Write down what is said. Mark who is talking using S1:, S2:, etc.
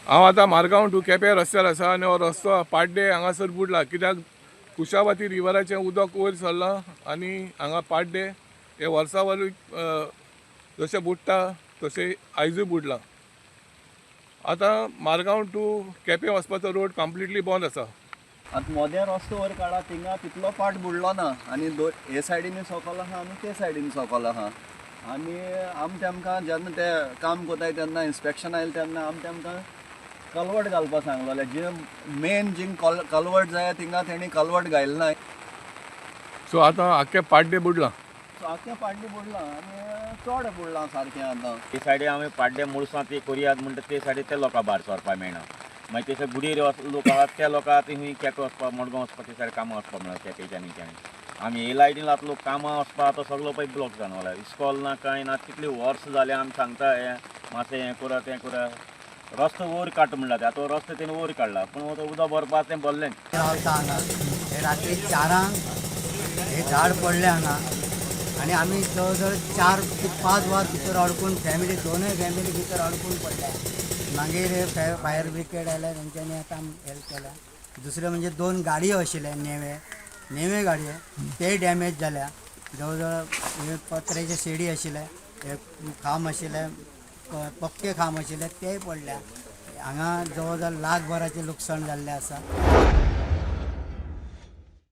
S1: हांव आतां मारगांव टू केपें रस्त्यार आसा आनी हो रस्तो पाड्डे हांगासर बुडला कित्याक कुशावाती रिवराचें उदक वयर सरलां आनी हांगा पाड्डे हे वर्सावर जशें बुडटा तशें आयजूय बुडलां. आतां मारगांव टू केपें वचपाचो रोड कंप्लिटली बंद आसा.
S2: आतां मोद्या रस्तो वयर काडला थिंगा तितलो पाट बुडलो ना आनी हे सायडीन सोकोल आहा आनी ते सायडीन सोकोल आहा आनी आम तेमकां जेन्ना ते काम कोताय तेन्ना इन्स्पेक्शन आयलें तेन्ना आम तेमकां कलवट घालपा सांगलोलें. जे मेन जिंग कलवट जाय थिंगा तेणी कलवट घायलें ना.
S1: सो आतां आख्खे पाड्डे बुडलां.
S2: सो आख्खें पाड्डे बुडलां आनी चड बुडलां सारकें आतां.
S3: ते सायडी आमी पाड्डे मुळसां ती करुयात म्हणटा ते सायडी ते लोकां भायर सरपाक मेळना. मागीर ते गुडीर लोक आहात त्या लोकां आतां खंय केपें वचपाक मडगांव वचपाक ते सायडी कामां वचपाक मेळना केपेंच्यान हिंच्यान. आमी हे लायटीन आतां लोक कामां वचपाक आतां सगलो पळय ब्लॉक जावन वयला. इस्कॉल ना कांय ना कितली वर्स जालें आमी सांगता हें मातशें हें करा तें करा. रस्तो वयर काडटा म्हणला ते आतां रस्तो तेणी वयर काडला पूण आतां उदक भरपाक तें भरलें.
S4: रावता हांगा हे रात्री 4 हे झाड पडलें हांगा आनी आमी जवळ जवळ 4 ते 5 वर भितर अडकून फॅमिली दोनूय फॅमिली भितर अडकून पडल्या. मागीर फायर ब्रिगेड आयले तेंच्यांनी आतां हेल्प केल्या. दुसरें म्हणजे 2 गाडयो आशिल्ले नेवे नेवे गाडयो ते डॅमेज जाल्या. जवळ जवळ हे पत्र्याचे शेडी आशिल्ले, हे खांब आशिल्ले, पक्के खांब आशिल्ले तेय पडल्या. हांगा जवळ जवळ लाखभराचें लुकसाण जाल्लें आसा.